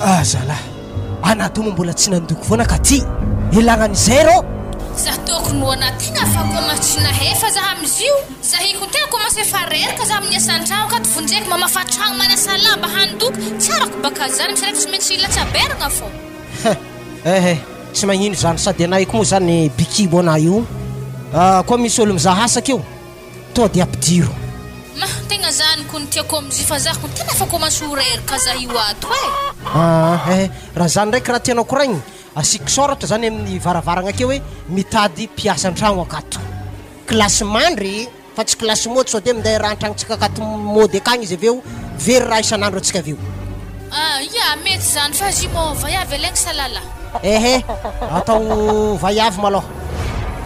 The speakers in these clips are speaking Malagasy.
Ah zalahy, anah toa moa mbola tsy nandoko foana ka ty ilagna an'izay rô! Za tokony ho anah tegna fa koma tsy nahefa za amizio, za hiko tegna commence efa reraka za amin'ny asa antragno akato vonjeko mamafa tragno manasa lamba handoko, tsy arako baka zany misy raiky tsy maintsy latsaberagna fô. Heh eh tsy magnino zany sady anah io koa moa zany bikibo anah io koa misy olo mizaha asa akeo. Toa dia ampidiro. Mah, tegna zany ko ny tiako amizio fa za ko tena efa commence ho reraka za io ato eh. Ah eh, raha zany ndraiky raha tianao koraigny, asiako soratra zany amin'ny varavaragna akeo hoe mitady mpiasa an-tragno akato. Kilasy mandry fa tsy kilasy mody sao dia minday raha an-tragnontsika akato mody akagny izy avy eo very raha isan'andro antsika avy eo. Ah ya, mety zany fa zy mô vaiavy alaigny sa lalahy? Ehe, atao vaiavy malôha.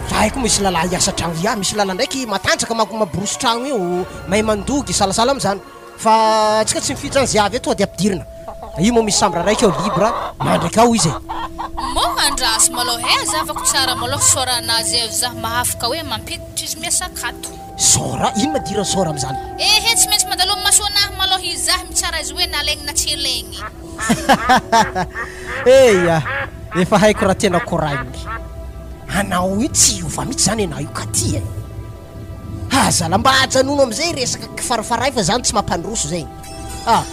Zahay koa misy lalahy hiasa tragno ya, misy lalahy ndraiky matanjaka manko maborosy tragno io, mahay mandoky, salasala amizany. Fa antsika tsy mifidy zany ze avy eo tonga de ampidirina. Io moa misy chambre raiky ao libre, mandry akao izy e. Mô andraso malôha e, azavako tsara malôha sôranazy eo zah mahafaka hoe mampiditra izy miasa akato. Sôra? Inona idiran'ny sôra amizany? Ehe, tsy maintsy mandalo amin'ny masoanahy malôha izy zah mitsara izy hoe nalaigny na tsy alaigny. Eia, efa haiko raha tena koraigny. Anao io tsy hiova mihitsy zany enao io Katy e! Ha zala mba ajanona amizay resaka kifarafaray fa zany tsy mampandroso zay. Ah,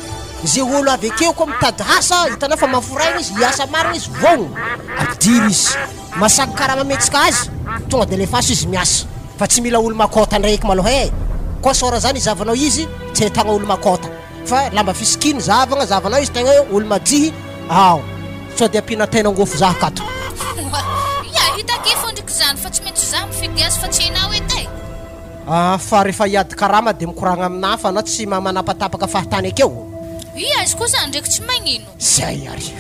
ze olo avy akeo koa mitady asa, hitanao fa maforaigny izy, hiasa marigny izy, vogno, ampidiro izy. Masaky karama ametsika azy, tonga de alefaso izy miasa. Fa tsy mila olo makôta ndraiky malôha e! Koa sôra zany izahavanao izy, tsy ahitagna olo makôta. Fa lamba fisikina zahavagna zahavanao izy tegna hoe olo majihy ao sao de ampiana tain'angofo zah kato. Ya, hitako efa ndriky zany fa tsy maintsy zah mifidy azy fa tsy enao edy e. Ah, fa rehefa hiady karama de mikoragna aminah fa anao tsy maha manapatapaka fahatany akeo. Ia, izy koa zany ndreky tsy magnino. Zay ary.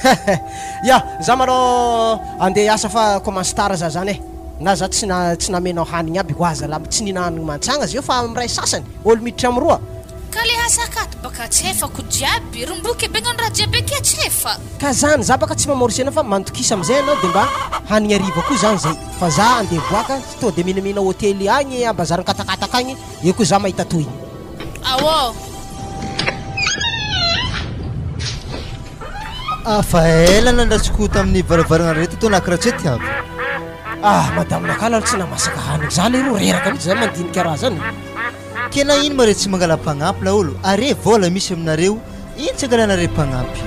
Ya, za malôha andeha hiasa fa commence tard za zany e. Na za tsy na tsy namenao hanigny aby ho aza la tsy nihina hanigny mantsagna zeo fa amy ray sasany, olo miditra amy roa. Ka le asakato baka tsy efako jiaby, romboky be gnano raha jiaby akia tsy efa. Ka zany, za baka tsy mamorse anao fa mandokisa amizay anao de mba hanigny hariva koa zany zay. Fa za andeha hiboaka, tô de mihinamihina hotely agny ambazary Ankatakataka agny, eo koa za mahita tohiny. Aô. Ah, fa ela nandrasiko tamin'ny varavarana reto to nakaratsety avy. Ah, madame Nakala aloha tsy namasaka hanigny za leroa reraka mihitsy za mandinika raha zany. Ke na ino ma re tsy mangala mpagnampy laolo are vola misy aminareo ino tsy angalanare mpagnampy.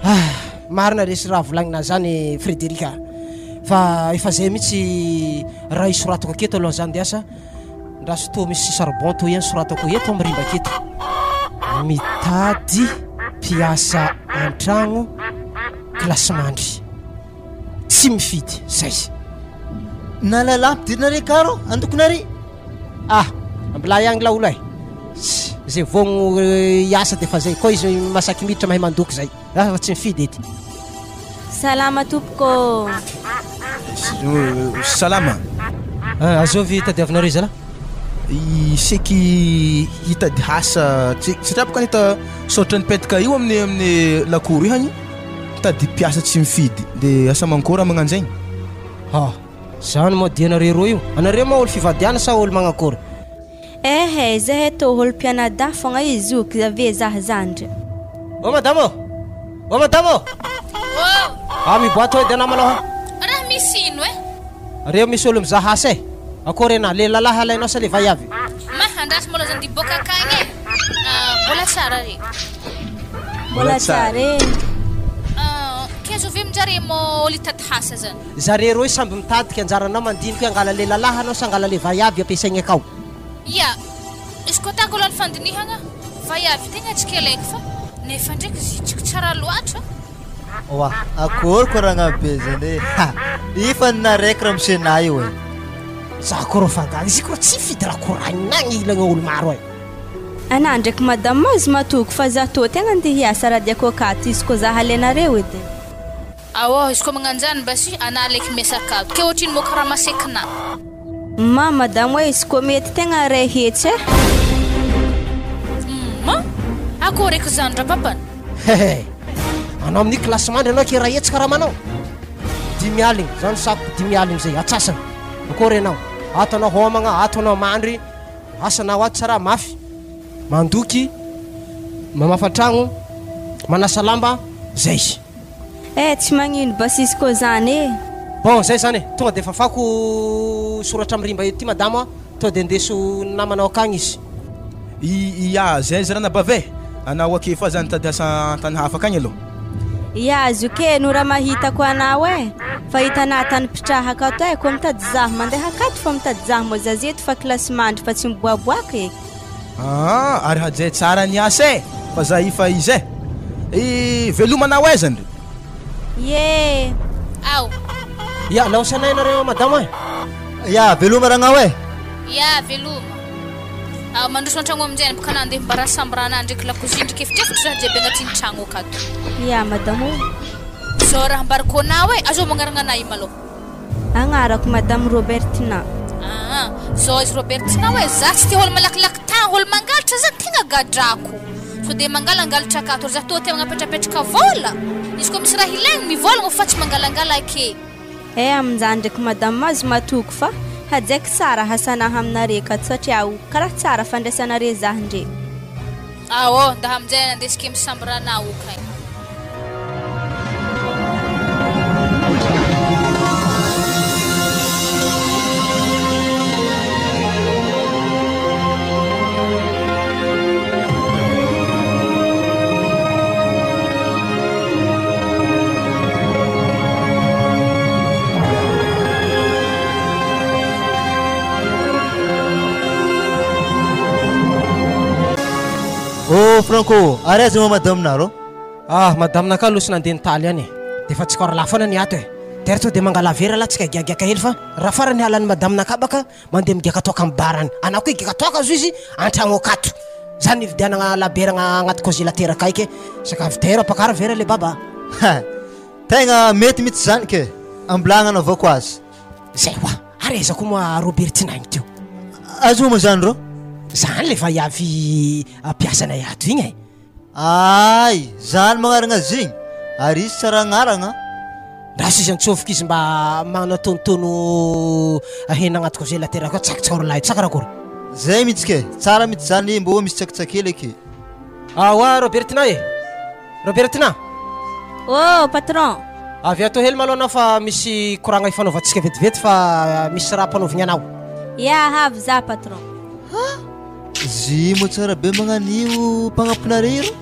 Ah, marina resy raha volagnina zany Frédéric a. Fa efa zay mihitsy raha isoratako aketo aloha zany de asa. Ndraso toa misy charbon toa ihany soratako eto amin'ny rimbaka eto. Mitady mpiasa an-tragno kilasimandry. Tsy mifidy, zay. Nalala ampidirina re karo andokona re. Ah, mbola ihany laolo e. Zay vogno hiasa de fa zay koa izy masaky miditra mahay mandoko zay. Za fa tsy mifidy edy. Salama tompoko ô. Salama. Azovy tadiavinareo zalahy? Seky hitady asa satria boka nahita sôratra nipetaka io amin'ny amin'ny lakoro io hagny mitady mpiasa tsy mifidy de asa mankôry raha magnanjegny. Ha, zany moa dia anareo roa io? Anareo moa olo fivadiana sa olo magnakôry? Ehe, zahay tô olo mpianadahy fogna i zoky avy zah zandry. Ô madama ô! Ô madama ô! Ô! Ah miboaha tô edy anah malôha. Raha misy ino e? Reo misy olo mizaha asa e! Akôry anah, le lalahy alainao sa le vaiavy? Ma, andraso mbola zany diboka akagny e! Ah, mbola tsara re. Mbola tsara e! Ah, ke azovy amin-jare mô olo hitady asa zany? Zare roy samby mitady ka anjaranao mandinika hoe angala le lalahy anao sa angala le vaiavy ampiasaigny akao. Ya, izy koa tako aloha ny fandinihagna, vaiavy tegna tsy keleky fa nefa ndraiky zitriko tsara loatra. Oa, akory koragna be zany e, ha! Io fa ninaraiky ramose na io e. Za koa rô fa gaga, izy koa tsy fidy raha koragnina agny ilagna olo maro e. Anah ndraiky madame azo matoky fa za tô tegna andeha hiasa radiako akato izy koa za halainareo edy. Aoh, izy koa magnanjany basy anah aleky miasa akato, ke ohatrino mô karaha masekinah. Ma madame oe izy koa mety tegna ray hetsy eh. Humm, akory eky zany rapapany. Hehe, anao amin'io kilasy mandry anao ke ray hetsy karamanao? Dimy aligny, zany sako dimy aligny zay, atsasany. Akory enao? Ato anao homagna, ato anao mandry, asanao ato tsara mafy. Mandoky, mamafa tragno, manasa lamba. Zay. Eh tsy magnino basisy koa zany e. Bon zay zany e, tonga de fafako soratra mirimba eto ty madama a, to de ndeso namanao akagny izy. I ia zay izy ranabavy e, anao ake fa za nitady asa antany hafa akagny aloha. Ia zoky e, no raha mahitako anao e, fa hitanà tany mpitrahako ato e, koa mitady zaho mandeha akato fa mitady zaho moa za zeto fa kilasy mandry fa tsy miboaboaka e. Aa ary hajay tsara ny asa e fa za efa izy e! I veloma anao aiza ndry? Ie! Ao. Ya, laosa anay nareo madama e! Ya, veloma ragnao e! Ya, veloma. Ao, mandroso antragno aminjay any baka nandeha mibara chambre ana ndreky lakozia ndreky efitrefitry raha jiaby agnatin'ny tragno akato. Ya, madama o. Zao raha ambarako anao e, azao magnaragna anah io malôha. Agnarako madame Robertina. Aa, zao izy Robertina hoe za tsy tia olo malakilaky tagny, olo mangalatra zany tegna gadrako. Sao de mangalangalatra akato ary za toa tia magnapetrapetraka vôla. Izy koa misy raha ilaigny mivôlagna fa tsy mangalangala ake. Eh aminjany ndraiky madame mahazo matoky fa hajaiko tsara hasanaha aminare akato satria o karaha tsara fandraisanare zah ndre. Aô, ndaha aminjay andesiko amy chambre anao kay. Oh Franco, ary aiza moa madame naro? Ah madame naka aloha sy nandeha nitaly any e! De efa tsy kor foana ny ato e! De ary sao de mangala vera lah tsika giagiaka hely fa raha farany halan'ny madame naka baka mandeha migiaka toaka am bar any, anah koa higiaka toaka zo izy antragno akato! Zany nividianagna labiera agnaty congélateur akaiky e! Sakafo dera ampakaro vera le baba a! Tegna mety mitsy zany ke! Ambilagna anaovako azy. Zay hoa! Ary aiza koa moa Robertina igny teo? Aiza moa zany rô? Zany le vaiavy mpiasanay ato igny e! Aay! Zany magnaragna azy igny! Ary izy tsara agnaragna. Ndraso izy antsofoka izy mba manatonotono hena agnaty congélateur akao tsakitsaoro lahy tsa karakory. Zay mitsy ke! Tsara mitsy zany mbô misy tsakitsaky hely ake. Aoa Robertina e! Robertina! Oh patron! Avy ato hely malôha anao fa misy koragna ifanaovantsika vetivety fa misy raha ampanaovigna anao. Ya avy za patron. Zy moa tsara be magnan'io mpagnampinare io rô.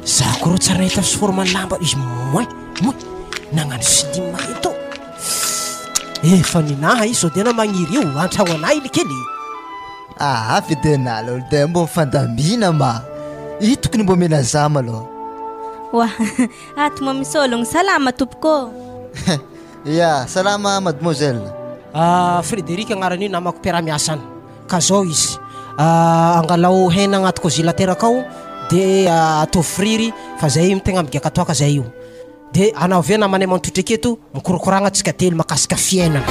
Za ko rô tsary nahita forme lamba izy moin moin nagnano slim eto. Efa ninaha izy sao de anao magniry io antragno anah ily kely. Aa Fidena lôlo de mbô mifandamina ma! Io tokony mbô omena za malôha. Oa, ato moa misy ôlogno, salama tompoko ô! Ya, salama mademoiselle. Ah, Frédéric agnaran'io namako mpiara-miasa any. Ka zao izy, angalao hena agnaty congélateur akao de ataovy friry fa zay io tegna migiaka toaka zay io. De anao avy eo namanay mantotra aketo mikorokoragna tsika telo makasika fiainana.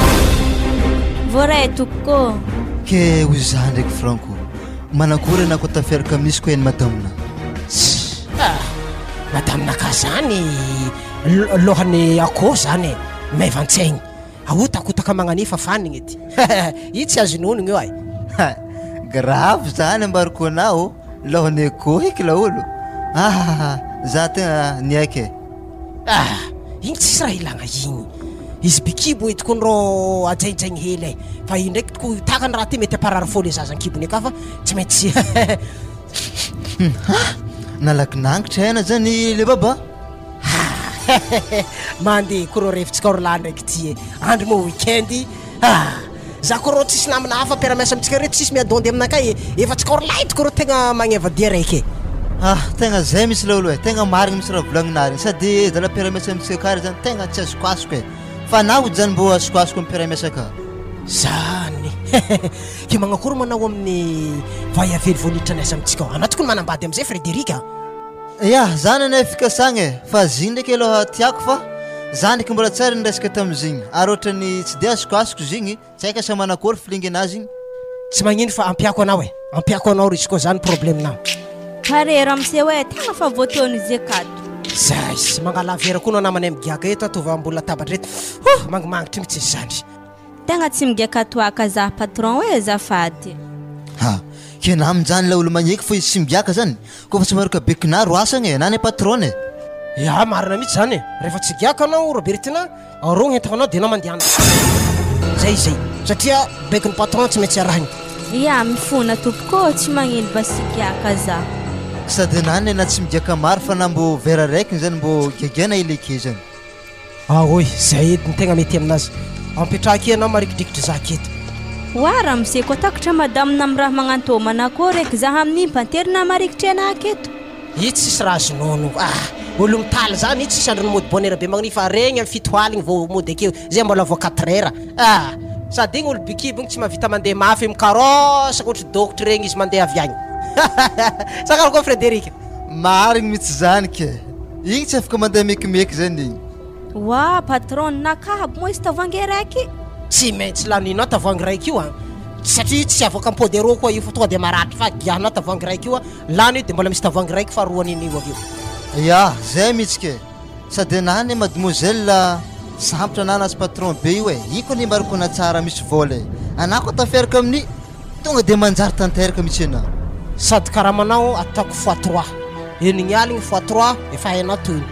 Voaray tompoko ô. Ke hoy za ndraiky Franco, manakory anah ko tafiaraka amin'izy ko eny madame na. Tss ah, madame naka zany lohany akoho zany e, maivan-tsaigny. Ahotakotaka magnanifa fanigny edy. Io tsy azo inoanigny io ay. Ha! Grave zany ambarako anao, lohany akoho eky laolo. Ahahaha, za tegna niaiky e. Ah! Igny tsisy raha ilagna igny. Izy be kibo edy kony rô ajainjaigny hely e. Fa io ndraiky ko takany raha ty mety hamparary fô le zaza ankibony aka fa tsy maintsy Ha! Nalaky nangitra aina zany le baba. Mandeha koa rô revintsika ry lahy ndraiky ty e. Andro moa week-end ah! Za koa rô tsisy namana hafa mpiara-miasa amintsika reto tsisy miadondy aminakahy e. Efa tsika ry lahy tokoa rô tegna magneva dia raiky e. Ah! Tegna zay mitsy laolo e, tegna marigny mitsy raha volagninareo, sady zala mpiara-miasa amintsika kary zany tegna tsy azokazoko e, fa na ody zany mbô azokazoko amy mpiara-miasa ka. Zany Ke magnakory moa anao amin'ny vaiavelo vao niditra niasa amintsika ao? Anao tokony manambady amizay Frédéric a! Ya, zany anie fikasagna e, fa zigny ndraiky aloha tiako fa za ndraiky mbola tsy ary niresaka tamizigny ary ohatrany tsy de azokazoko zigny, tsy haiko asa manakory feeling anazy igny. Tsy magnino fa ampiako anao e, ampiako anao ry izy koa zany problème-nao. Pare ramose oe, tegna fa voataon'i ze kato. Zaiss, mangala vera koa nao namanay migiaga eto ataovy ambony latabatra eto, oh mangimangitry mitsy izy zany. Tegna tsy migiaka toaka za patron oe azafady. Ha! Ke na aminjany ilay olo magneky fa izy tsy migiaka zany, koa fa tsy miaraka be kinaro asagna e, na ny patron e. Ya, marina mihitsy zany e. Rehefa tsy giaka anao Robertina, arô ny entana anao dia anao mandehana. Zay izay. Satria baikon'ny patron tsy maintsy arahina. Ya, mifona tompoko ô, tsy magnino mba sy giaka za. Sady na nena tsy migiaka maro fa na mbô verre araiky zany mbô giagiana ileke zany. Aoy, zay edy no tegna mety aminazy. Ampitraha akia anao marikidrikitry za aketo. Oa ramose ko takatra madame na miraha magnantô manakôry eky za amin'igny mpantery na marikitry anah aketo. Io tsisy raha azonao ah! Olo mitaly zany io tsisy androny mody bonne heure be magnino fa regny am fito aligny vao mody akeo zay mbola vao quatre heures ah! Sady igny olo bikibo igny tsy mahavita mandeha mafy mikarôsaka ohatry dôkotry regny izy mandeha avy agny sa karakôry Frédéric? Marigny mitsy zany ke! Igny tsy afaka mandeha mekimeky zany igny. Oa patron nakahy aby moa izy tavoahangy araiky. Tsy maintsy laninao tavoahangy raiky io an! Satria tsy avoaka am podero koa io fa tonga de maratra fa giahinao tavoahangy raiky io an! Lany io de mbola misy tavoahangy raiky faharoa an'iny io avy eo. Ya, zay mitsy ke! Sady anah anie mademoiselle sambotra anah lasa patron be io e! Iko anie mba rokona tsara misy vôla e! Anah koa tafiaraka amin'ny tonga de manjary tanteraka mitsy anah. Sady karamanao ataoko fois trois, enigny aligny fois trois efa hainao tohiny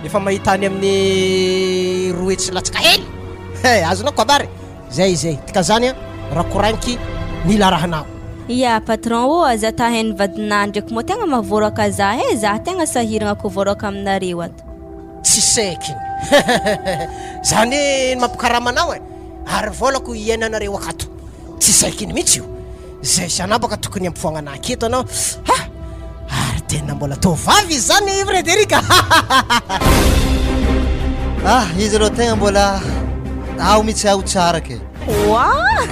efa mahita any amin'ny 200 latsaka hely he! Azonao kabary? Zay izay, dika zany an, rakorainky mila arahanao. Ya patron ô aza tahain'ny vadinah ndreky moa tegna mahavoaroaka zah e zah tegna sahiragna ko voaroaka aminareo ato. Tsy saiky iny. Zany hoe ny mampikarama anao e, ary volako hiainanareo akato. Tsy saiky iny mihitsy io. Zay sy anao baka tokony ampifoagnana aketo anao. Ha! Ary tena mbola tovavy izy zany Frédéric. Ah, izy aloha tegna mbola ao mihitsy aho tsara ke. Oa!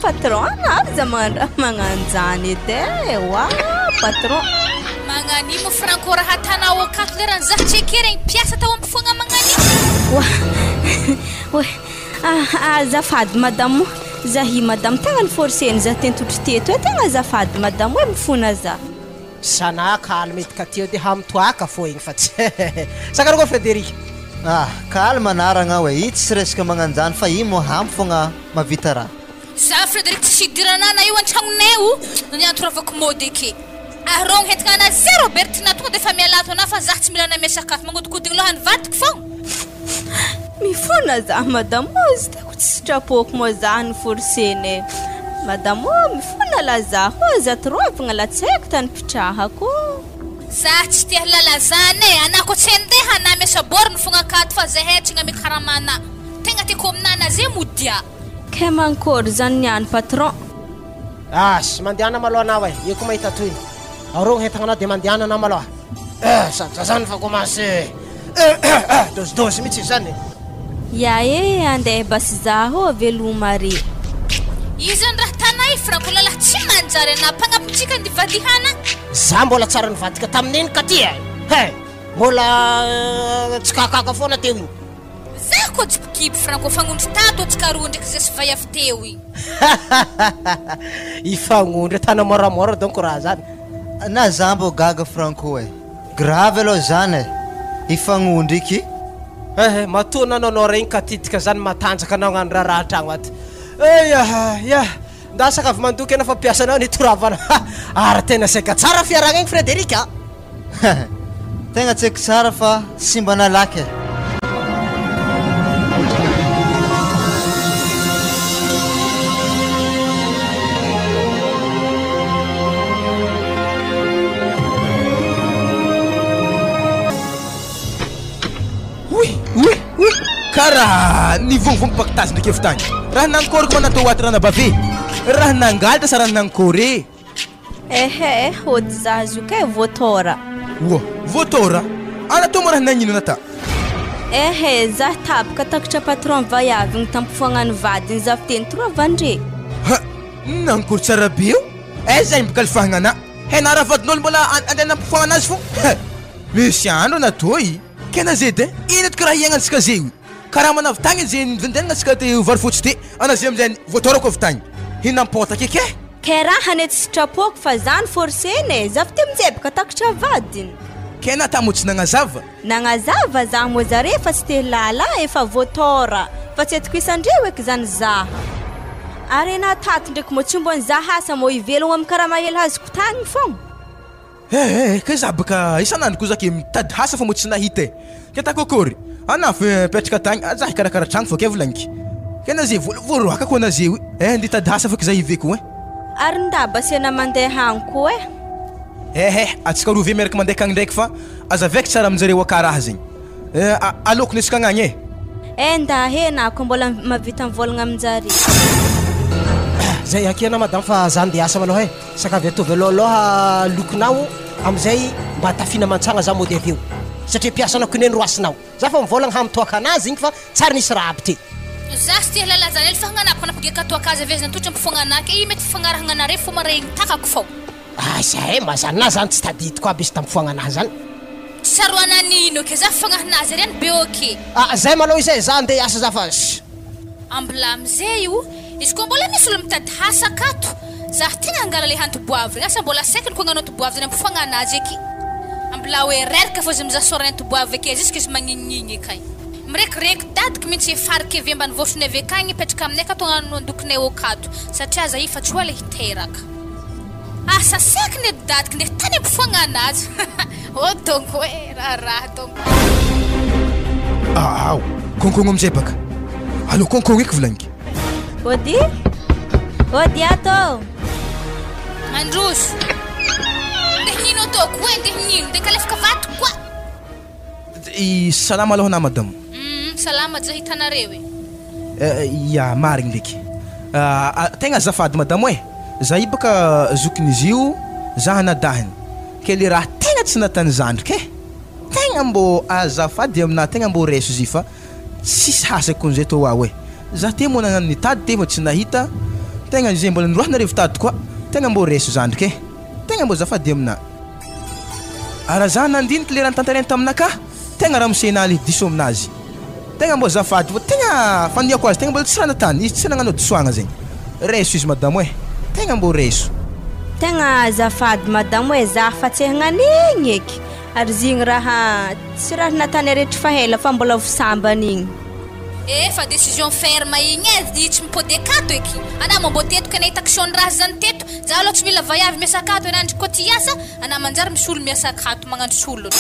Patron aza magnano zany edy e! Oa! Patron. Magnanino moa Franco raha atanao akato lerany zah tsy eke regny mpiasa tao ampifoagna magnanino. Oa! Oe! Ah azafady madame o! Zah i madame tegna ni-forcer-ny zah tentotry teto e, tegna azafady madame oe mifona zah. Zana calme edy ka teo de hamitoaka fô igny fa tsy Sakana koa Frédéric. Ah calme anaragna aho e, i tsy resaka magnanjany fa i moa ampy fogna mahavita raha. Za Frédéric tsisy idirana na io antragnonay o, ny antoravako mody eke. Arogno hentigna ana zay Robertina tonga de efa miala ato ana fa zah tsy mila ana miasakafo magnodikodiny lohany vadiko fogna. Mifona za madame ô izy tiako tsy sitrapoko moa za no forcena e madame ô mifona la za ô aza toroavagna la tsy haiko tany pitrahako ô. Za tsy te halala zany e, anah ko tsy andeha anah miasa borne fogna akato fa zahay tsy agname karama anah, tegna tiako aminah ze modia. Kay mankory zany niany patron. As, mandehana malôha anao e, io koa mahita tohiny. Arogno entagna anao de mandehana anao malôha. Eh, sady za zany fa commence eh eh eh, dôzidôzy mihitsy izy zany e. Ya e, andeha basy zaho, veloma re. Io zany raha tanay franco lalahy tsy manjary anah mpagnapitsika ny vadihana. Za mbola tsara nivadika tamin'iny ka ty e! He! Mbola tsy kakaka foana teo iny. Za ko tsy mpikiby franco fagnondry tato antsika roa ndraiky zay sy vay avy teo igny. Ifagnondry tana moramora donc raha zany. Na za mbô gaga franco e! Grave aloha zany e! Ifagnondry iky. Eh matoa nanao anao regny ka titika zany matanjaka anao agnano raharaha antragno ato. Eia ya! Ndasa ka avy mandoky anao fa mpiasanao nitoravana ary tena saika tsara fiarahagna igny Frédéric a! Tegna tsy haiko tsara fa simba nalaky e. Oy oy oy karaha nivovogno pakitazy ndraiky avy tagny. Raha nankôry koa natao ato ranabavy e. Raha nangalatra sa raha nankôry e. Ehe ody za zoky e voatôra. Oa voatôra? Ana tô moa raha nagnino nata? Ehe za tapaka takatra patron vaiavy igny tampofoagnany vadiny za fiteny troavandre. Ha! Nankôry tsara be io? Aiza igny bôka alifahagna ana? He na raha vadin'olo mbola andeha nampofoagnana azy fô? He! Misy andro ana tô i! Kena zedy e! Ino eto karaha iaignantsika zeo i? Karaha manavy tagny ze nivendenagna tsika te vary fotsy te ana ze amizay voatôrako avy tagny hinam-potaka eky e! Kay raha anie tsy sitrapoko fa za no forcena e, za f'ty mijebaka takatra vadiny. Kay nata moa tsy nagnazava? Nagnazava za moa zare fa tsy te lala efa voatôra fa tsy atokisandreo eky zany za. Ary enah tato ndreky moa tsy mbô nizaha asa moa ivelogno amy karama hely azoko tagny fogna. Eh eh, kay za baka isan'andro koa za ke mitady asa fa mbô tsy nahita e. Ke ataoko akôry? Anà fa mipetraka tagny, za hikarakara tragno fô ke volagniko. Ke na ze voaroaka koa na ze io eh, ndeha hitady asa feky za hive koa eh. Ary ndaba asiana mandeha agny koa eh. Eh eh, antsika roa ve miaraka mandeha akagny ndraiky fa aza avaiky tsara aminjareo aka raha zegny. Eh, aleoko nesika agnagny eh. Eh nda he na ko mbola mavita mivolagna aminjare. Zay akia na madame fa za ndeha hiasa malôha eh. Sakavy ataovy aloha aloha lokonao amizay mba tafina amantsagna za mody avy eo satria mpiasanao kineny roasinao. Za fa mivolagna hamitoaka anazy igny fa tsary nisy raha aby te. Za tsy te halala zany ela fa hagnanapaka nampigeka toaka azy avy aiza natotra ampifoagna anah ke i mety fifagnarahagna anareo fô maregny takako fô. Aiza eh, mazana zany tsy tadidiko aby izy tampifoagna anah zany. Tsy tsaroana nino ke za fifagnahinazy ary any be ok. Ah zay malou izy eh, za andeha hiasa za fa. Ambola amizay io, izy koa mbola misy olo mitady hasa akato, zah tegna hangala le hantoboavy regny, asa mbola saikiny ko hagnano antoboavy zany ampifoagna anazy eky, ambola hoe reraka fô izy mizaha sôrany antoboavy ake jusque izy magnignigny akagny. Mirekireky dadiko mintsy e fariky avy ambanivohitry avy akagny hipetraka aminay akato hagnano andokinay okato satria zah efa tsy ho ela hiteraka. Asa saikiny edy dadiko ndeha tany ampifoagna anazy oh donko e raharaha donko. Aao, kônkôgno amizay baka. Aleo kônkôgno eky volagniko. Ody, ody ato ô. Mandroso. Ndeha hino ataoko e, ndeha hino, ndeha kalefaka vato koa. I salama aloha na madamo. Humm salama ja hitanareo e. Ya marigny ndraiky. Tegna azafady madamo e, za io baka zokin'izy io, za anadahiny, ke le raha tegna tsy natany zandriko e, tegna mbô azafady aminà tegna mbô raiso izy io fa tsisy hasako konzay tô aho e, za te mô nagnano nitady te fa tsy nahita, tegna zay mbola noroahina revo tato koa, tegna mbô raiso zandriko e, tegna mbô azafady aminà. Ary za nandiniky le raha notantarainy taminakahy, tegna ramose naly diso aminazy. Tegna mbô azafady fa tegna fandinihako azy tegna mbola tsy raha natany, izy tsy nagnano hadisoagna zegny. Raiso izy madamo eh, tegna mbô raiso. Tegna azafady madamo eh, za fa tsy hagnan'igny eky, ary zigny raha tsy raha natany aretry fa ela fa mbola vo sambany igny. Efa decision ferme igny eh, i tsy mipody akato eky, anah moa mbô teto ka nahita kison-draha zany teto, Za aloha tsy mila vaiavy miasa akato e nandry koa ty hiasa anah manjary misy olo miasa akato magnano solony.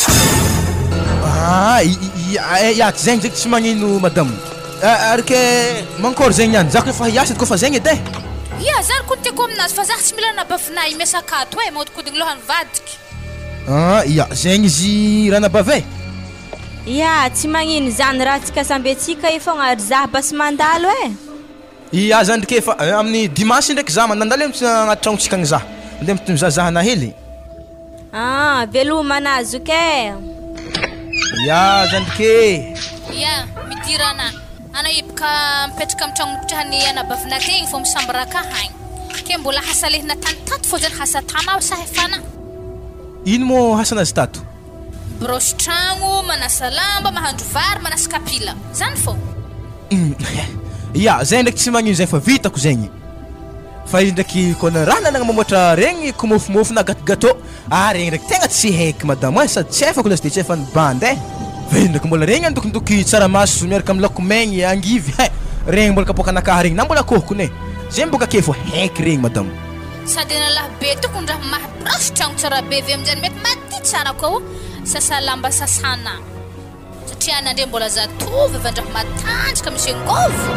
Ah ya zegny zegny tsy magnino madame ary ke mankôry zegny niany za ko efa hiasa edy ko fa zegny edy eh. Ia zany ko ny tiako aminazy fa za tsy mila anabavinay miasa akato e magnodikodiny lohany vadiky. Ah ya zegny izy ranabavy eh. Ia tsy magnino zany raha tsika samby atsika io fogna ary za basy mandalo eh. Ia zandry ke fa amin'ny dimanche ndraiky za mandandalo eo agnaty tragnontsika agny za mandeha mizahazahana hely. Ah, veloma ana zoky eh. Ia zandry ke. Ia, midira ana. Ana hiboka mipetraka amin'ny tragno nipetrahan'ny anabavinah tegny fô misambo raka hagny. Ke mbola hasalehina tany tato fô zany hasatana sa hefana. Ino moa hasanazy tato? Miborosy tragno, manasa lamba, mahandro vary, manasa kapila. Zany fô. Ya, zay ndraiky tsy magnino zay fa vitako zegny. Fa izy ndraiky kô raha nagnamboatra regny kimofomofo na gato gateau, ah regny ndraiky tegna tsy haiky madamo eh, sady tsy haifako lesy de tsy haifan'ny bandy eh. Fa izy ndraiky mbola regny andokindoky tsaramaso miaraka amin'ny laoko maigny, angivy hein, regny mbola kapoakanakahy regny na mbola akôhokony eh. Zegny bôka ake fô haiky regny madamo. Sady analahy be tokony raha maha brosy tragno tsara be ve aminjany mety maty tsara koa o sasa lamba sasana satria ana ndre mbola zatovo efa ndraha matanjaka misy angôvo.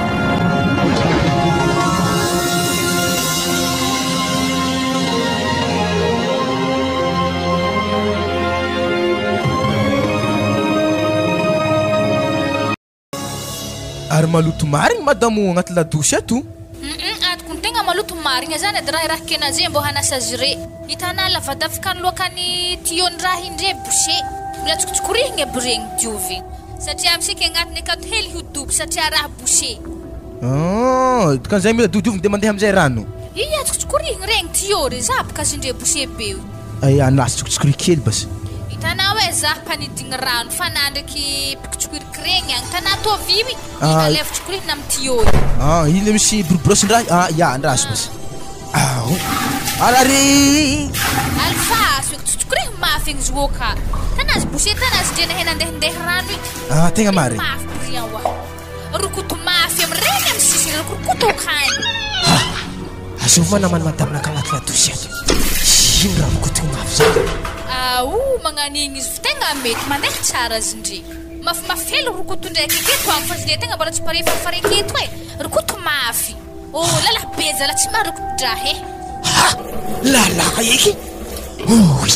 Ary maloto marigny madamo agnaty ladosy ato. Humm atoko ny tegna maloto marigna zany edy raha raha kena ze mbô hanasa azy re. Hitanà lavadavaka ny loakany tuyau-ny raha iny re boucher. Mila tsokotsokorihigny aby regny diovigny. Satria amsika agnatiny akato hely ho dobo satria raha boucher. Aah, dikan'izay mila diodiovigny de mandeha amizay rano. Ia tsokotsokorihigny regny tuyau re, za boka azy ndre boucher be io. Ay, anasy tsokotsokorih kely basy. Hitanao e, za mpanidigny rano fa na ndraiky mpikotsokoriko regny agny, hitanà ataovy io i, Ah. alefa tsokorihina amy tuyau io. Ah, iny le misy boroborosy-ndraha, ah, ya, andraso basy. Ah, arary! Alefaso eky, tsotsokorih mafy egny izy oka. Tanazy boucher, tanazy ndre nahay nandehandeha rano i. Ah, tegna marigny. Mafy brillant oa. Rokoto mafy amy regny amy sisiny, rokoto okany. Ha! Azovy ma namany madame naka agnaty ladosy ato. Ino raha rokoto mafy zany? Aoh magnan'igny izy fa tegna mety mandeha tsara azy ndry. Mafimafy hely rokoto ndraiky aketo agny fa zle tegna mbola tsy pare farifary aketo e. Rokoto mafy. Oh lalah be zala tsy marokoto-draha e. Ha! Lalahy eky! Oy!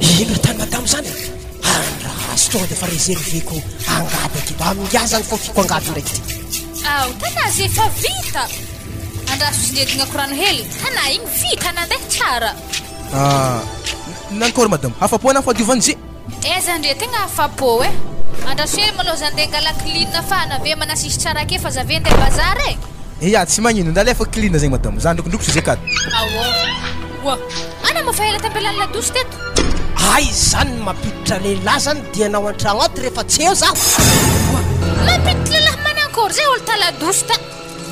Ino ry tany madamo zany e? Andraso tonga dia efa reserveko angady aketo. Amin'ingahy zany fôfiko angady ndraiky ty. Ao, tana ze efa vita. Andraso izy ndredigna rano hely. Tana igny vita nandeha tsara. Ah, nankory madame, afa-po anah fahadiovany ze? Aiza ndre, tegna afa-po eh. Andraso hely malôha za ndeha angala clean fa nave manasisy tsara ake fa za ve ndeha bazar eh. Ya, tsy magnino, nda alefa clean zegny madame, za ndrokondrokotro ze ka. Aô, oa, ana moa fa ela tambelany ladosy teto. Hay zany ny mampiditra lehilahy zany dia anao an-tragno ato rehefa tsy eo zaho. Oa, mampiditra lehilahy manankory zay olo ta ladosy ta.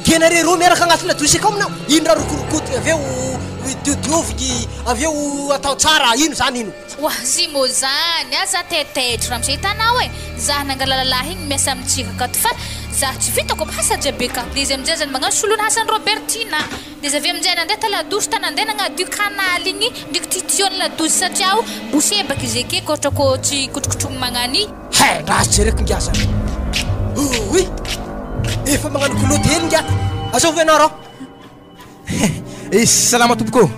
Dia nareo roa miaraka agnaty ladosy akao aminao, ino raha rokorokotigna avy eo diodiovigny avy eo atao tsara, ino zany ino. Oa zimo zany aza taitaitra ramose hitanao e zah nangala lalahy igny miasa amintsika akato fa zah tsy vitako aby hasa jiaby akato de izy amizay zany magnano solony hasan'i Robertina de izy avy amizay nandeha ta ladosy ta nandeha nagnadio canal igny ndriky titio ny ladosy satria o bosebaky izy ake kôhatra kô tsy kotrokotrogny magnany Hay raha jereko ingahy zany. Ouii! Efa magnano kiloty hely ingahy. Azao ve anao rô? Eh, salama tompoko ô.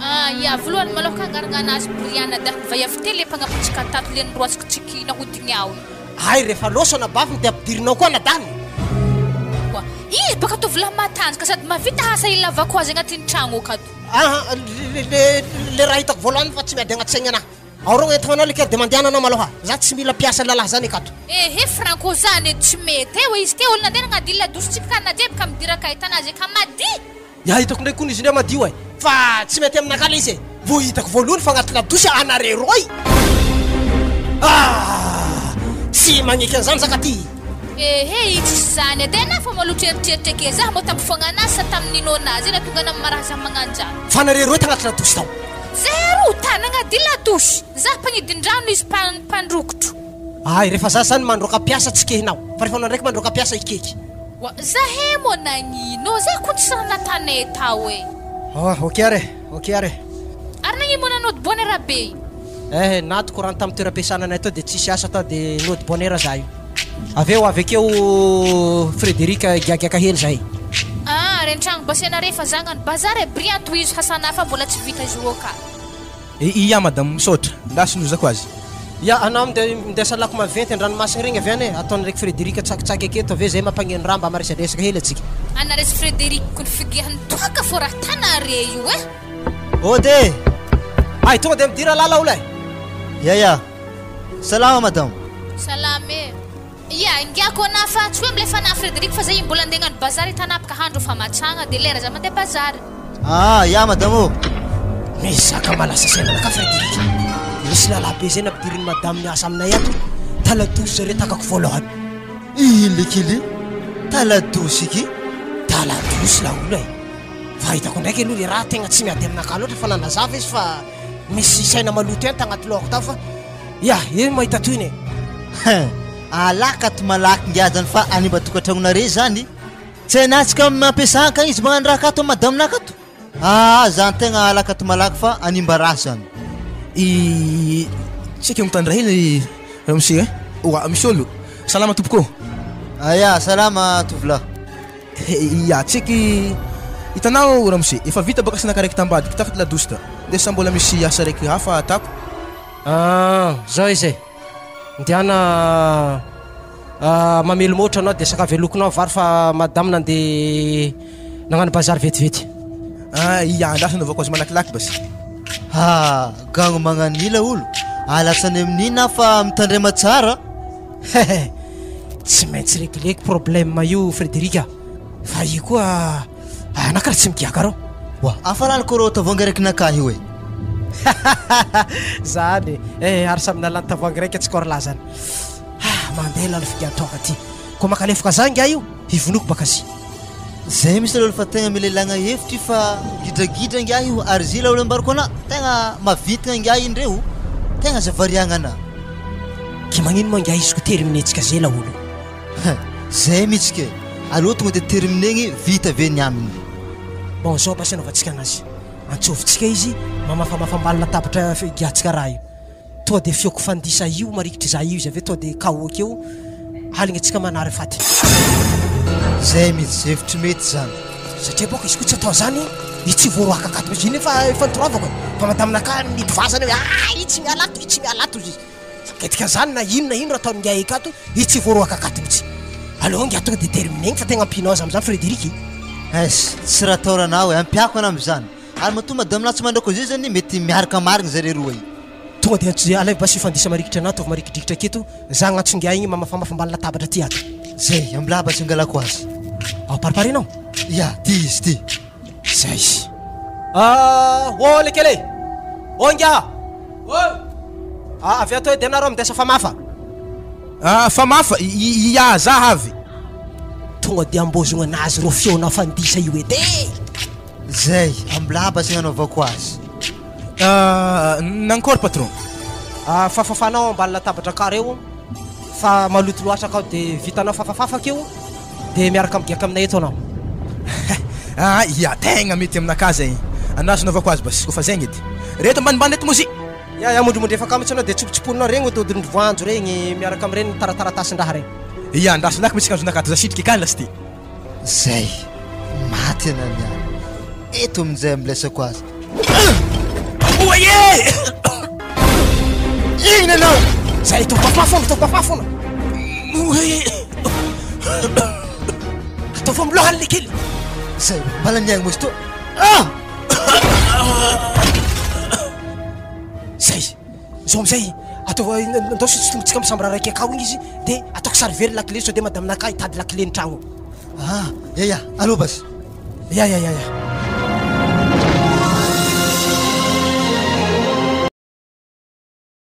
Ah, ya, voalohany malôha ka angaragna anazy Brian da vaiavy telo le mpagnabotsika tato le noroasiko tsiky nahodigny ao igny. Hay rehefa loso anabaviny de ampidirinao koa anadahiny. Oa, izy baka tovolahy matanjaka sady mahavita asa ilavako azy agnatin'ny tragno akato. Aha, le le le raha hitako voalohany fa tsy miady agnaty saigna anahy. Ao rô entigna anao le de mandehana anao malôha, za tsy mila mpiasa lalahy zany akato. Ehe Franco zany edy tsy mety e, izy ty olo nandeha nagnadila ladositsika ka najeby ka midira ka ahitana azy ka madi. Ya hitako ndray kony izy ndray madio e! Fa tsy mety aminakahy le izy e! Vao hitako voalohany fa agnaty ladosy anare roy! Ah! Tsy magneky an'izany za ka ty! Ehe i tsisy zany edy e, na fa maloto eritreritra eke za mbô tampofoagna anazy sa tamin'ny nino anazy e nahatonga anah maraha za magnanjany. Fa nareo roy tagnaty ladosy tao. Zahay roa tanagna dy ladosy, za mpagnidindrano izy mpandrokotro. Ay refa za zany mandroaka mpiasa tsy kehinao fa refa anao ndraiky mandroaka mpiasa hikeky. Wa zahay moa nagnino zay ko tsy raha natanay tao e. Oh ok ary e, ok ary e. Ary nagnino moa nanody bonne rabe io? Eh nato courant tam toeram-piasana anay tao de tsisy asa tao de nody bonne heure za io. Avy eo avy akeo Frederic giagiaka hely zahay. Ah ary an-tragno basenareo fa za agnano bazary e Brian tohizo hasana fa mbola tsy vita izy roa ka. Ia madame misaotra, lasa nozako azy. Ia anao mindesa lako maventy an-dranomasina regny avy any e, ataon'i raiky Frederic tsakitsaky aketo avy eo zay mampagneno raha mba maresadresaka hely atsika. Anareo sy Frederic ko ny figiahany toaka fô raha tanare io e. Ode! Ay tonga de midira lala ola e. Ia ia. Salama madame. Salama e. Ia, ingiako anah fa tsy hoe milefa anah Frederic fa zay mbola andeha hagnano bazary hitanapaka handro fa matsagna de lera za mandeha bazary. Ah, ia madame ô. Mezaka malasa saina anakahy Frederic. Misy lalahy be zay nampidirin'i madame miasa aminay ato, taladosy zareo takako voalohany. Ino le kely? Taladosy ky? Taladosy laolo e. Fa hitako ndraiky aloha le raha tegna tsy miady aminakahy loatra fa nanazava izy fa misy saina maloto ihany tagnaty lohako tao fa Ya, eo mahita tohiny e. Hein, alaka ato malaky ngiah zany fa hanimba tokantragnonare zany. Tsy hainantsika ampiasana ka izy magnano raha akato madame naka ato. Aa zany tegna alaka ato malaky fa hanimba raha zany. I tsy haiko mitandra hely ramose eh. Oa misy olo. Salama tompoko ô. Aya, salama tovolahy. Ya, tsy haiko hitanao ramose, efa vita baka asanakahy raiky tambadiky tato ladosy ta. Ndeha sa mbola misy asa raiky hafa atako. Ah, zao izy e. Ndehana mamelo môtra anao dia sakavy alokonao vary fa madame nandeha nagnano bazary vetivety. Ah, ia, andraso anaovako azy malakilaky basy. Ha, gagno magnanila olo. Alatsany amin'iny aho fa mitandrema tsara. Hehe, tsy maintsy regleko problème io Frédéric a. Fa io koa anah karaha tsy migiaka reo. Oa, hafa raha kôrô tavoahangy araiky nakahy io e. Zany e, ary samy nalany tavoahangy raika tsy kôrla zany. Ah, mandeha lalo figian-toaka ty. Koa makalefoka za ingahy io, hivonoko baka zy. Zay mihitsy laolo fa tegna mila ilagna hevitra io fa gidragidra ingahy io ary zay laolo ambarako anà tegna mavitrika ingahy iny reo tegna aza variagna anà. Ke magnino moa ingahy izy ko terminer-tsika zay laolo. Hein! Zay mihitsy ke! Aleo tonga de terminer-gny vita ve ny aminy. Bon zao basy anaovantsika anazy, antsovintsika izy Mamafamafa ambany latabatra figiantsika raha io. Tonga dia feoko fandisa io marikitry za io izy avy eo tonga dia kaoaka eo aligna antsika manary faty. Zay mitsy hevitry mety zany. Satria bôka izy koa tsy atao zany i tsy voaroaka akato mitsy iny efa efa nitoravako e. Fa madame naka nidy vazana hoe ah i tsy miala ato i tsy miala ato izy. Fa zany na ino na ino raha ataon'ingahy akato i tsy voaroaka akato mitsy. Aleo ingahy tonga dia terminer-gny fa tegna ampianao aza amizany Frédéric e. Es, tsy raha ataoranao e, ampiako anao amizany. Ary matoa madame lahy tsy mandrako zay zany mety miaraka marigny zare roa io. Tonga dia antso alaivo basy fandisa marikitra anah ataovy marikidrikitra aketo za agnantso ingahy igny mamafamafa ambany latabatra aty ato. Zay, ambilà basy angalako azy. Ao paripary enao? Ya, ty izy ty. Zay. Ah, ô lekely e! Ô ingahy! Ô! Ah, avy ato edy anareo mindesa famafa. Ah, famafa, ia za avy. Tonga dia ambozogna anazy reo feona fandisa io edy e! Zay, ambilà basy agnanaovako azy. Ah, nankôry patron? Ah, fafafanao ambany latabatra akà reo fa maloto loatra akao de vitanao fafafafa akeo de miaraka migiaka aminay eto anao. Ah, ya, tegna mety aminakà zay. Andraso anaovako azy basy, kôfa zegny edy. Reto ambanimbany reto mozy. Ya, ya, mondrimondrefa akà mitsy anao de tsopotsoponinao regny ododin-dry voanjo regny miaraka amin'ireny tarataratasin-draha regny. Ya, andraso lako misy akanjonakà to za sitriky akany lasy ty. Zay, maty anà niany. Eto amin'izay ambilesako azy. Oay e! Inona anao? Zay, ataovy mafimafy foana, ataovy mafimafy foana. Oay e! Ataovy amin'ny lohany le kely. Zay, mbala niaigny moa izy to. Ah! Zay, zao amizay ataovy ndao sintosintomintsika amin'ny chambre raiky akao igny izy de ataoko sary very lakile sao de madame naka hitady lakile ny tragno. Ah, ya ya, allo basy. Ya ya ya ya.